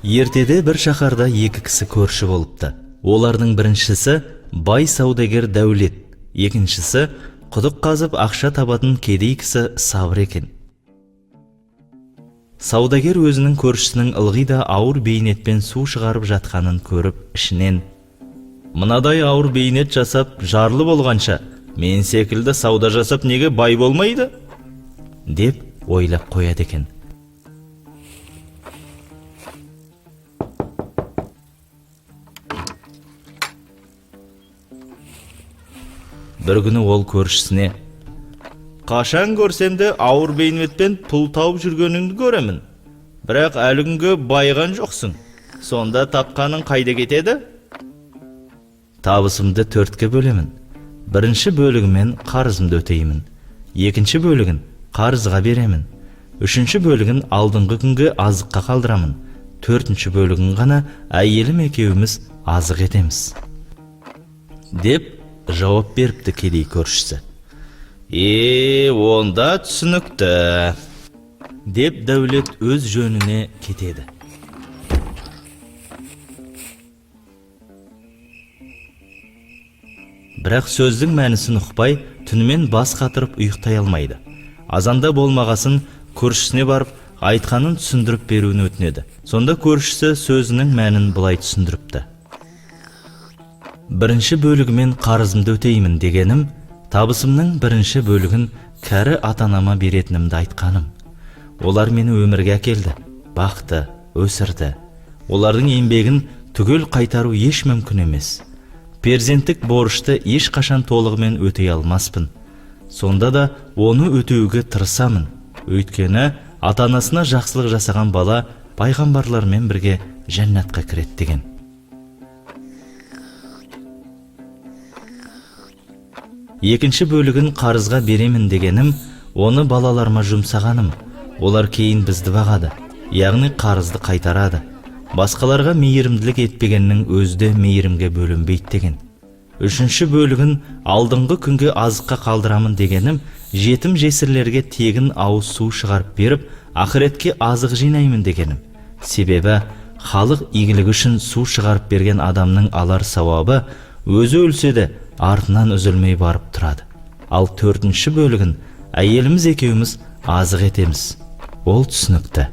Ертеде бір шаһарда екі кісі көрші болыпты. Олардың біріншісі бай саудагер Дәулет, екіншісі құдық қазып ақша табатын кедей кісі Сабыр екен. Саудагер өзінің көршісінің ылғи да ауыр бейнетпен су шығарып жатқанын көріп, ішінен: «Мынадай ауыр бейнет жасап жарлы болғанша, мен секілді сауда жасап неге бай болмайды?» деп ойлап қояды екен. Бір күні ол көршісіне: «Қашан көрсем де ауыр бейнетпен пұл тауып жүргеніңді көремін, бірақ әлі күнге байыған жоқсың. Сонда тапқаның қайда кетеді?» «Табысымды төртке бөлемін. Бірінші бөлігімен қарызымды өтеймін, екінші бөлігін қарызға беремін, үшінші бөлігін алдыңғы күнге азыққа қалдырамын, төртінші бөлігін ғана әйелім екеуміз азық етеміз», – деп жауап беріпті кедей көршісі. «Е, онда түсінікті», – деп Дәулет өз жөніне кетеді. Бірақ сөздің мәнісін ұқпай, түнімен бас қатырып ұйықтай алмайды. Азанда болмағасын көршісіне барып, айтқанын түсіндіріп беруін өтінеді. Сонда көршісі сөзінің мәнін былай түсіндіріпті: «Бірінші бөлігімен қарызымды өтеймін дегенім, табысымның бірінші бөлігін кәрі ата-анама беретінімді айтқаным. Олар мені өмірге әкелді, бақты, өсірді. Олардың еңбегін түгел қайтару еш мүмкін емес. Перзенттік борышты ешқашан толығымен өтей алмаспын. Сонда да оны өтеуге тырысамын. Өйткені ата-анасына жақсылық жасаған бала пайғамбарлармен бірге жәннатқа кіреді», – деген. «Екінші бөлігін қарызға беремін дегенім, оны балаларыма жұмсағаным. Олар кейін бізді бағады, яғни қарызды қайтарады. Басқаларға мейірімділік етпегеннің өзі де мейірімге бөленбейді», – деген. «Үшінші бөлігін алдыңғы күнге азыққа қалдырамын дегенім, жетім жесірлерге тегін ауыз су шығарып беріп, ақыретке азық жинаймын дегенім. Себебі халық игілігі үшін су шығарып берген адамның алар сауабы өзі өлсе де артынан үзілмей барып тұрады. Ал төртінші бөлігін әйеліміз екеуміз азық етеміз. Ол түсінікті».